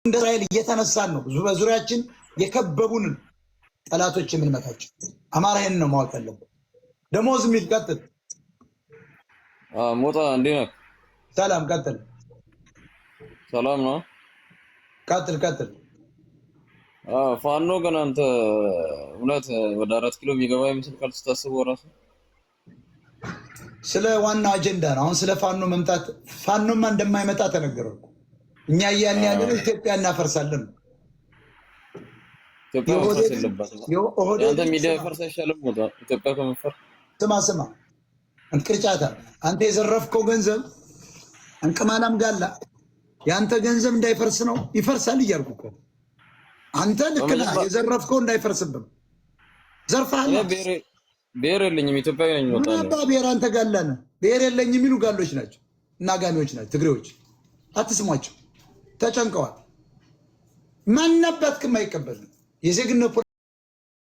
እንደ እስራኤል እየተነሳን ነው በዙሪያችን የከበቡንን ጠላቶች የምንመታቸው። አማራ ይሄን ነው ማወቅ ያለበት። ደሞዝ የሚል ቀጥል። ሞጣ እንዴት ነህ? ሰላም፣ ቀጥል። ሰላም ነው። ቀጥል ቀጥል። ፋኖ ግን አንተ እውነት ወደ 4 ኪሎ የሚገባ ይመስል ቃል ስታስበው ራሱ? ስለ ዋናው አጀንዳ ነው። አሁን ስለ ፋኖ መምጣት፣ ፋኖማ እንደማይመጣ ተነገረ እኮ። እኛ እያልን ያለነው ኢትዮጵያ እናፈርሳለን ነው። ኢትዮጵያ መፍረስ የለባትም። የአንተ ሚዲያ ፈርስ አይሻልም? ሞጣ፣ ኢትዮጵያ ከመፈር ስማ ስማ፣ እንቅርጫታ፣ አንተ የዘረፍከው ገንዘብ፣ እንቅማላም ጋላ፣ የአንተ ገንዘብ እንዳይፈርስ ነው። ይፈርሳል እያልኩ እኮ፣ አንተ ልክ ነህ። የዘረፍከው እንዳይፈርስብም ዘርፈሃል። ብሔር የለኝም፣ ኢትዮጵያዊ ነኝ። ምን አባ ብሔር፣ አንተ ጋላ ነህ። ብሔር የለኝም የሚሉ ጋሎች ናቸው እና ጋሚዎች ናቸው ትግሬዎች። አትስሟቸው፣ ተጨንቀዋል። ማናባትክም አይቀበልም የዜግነት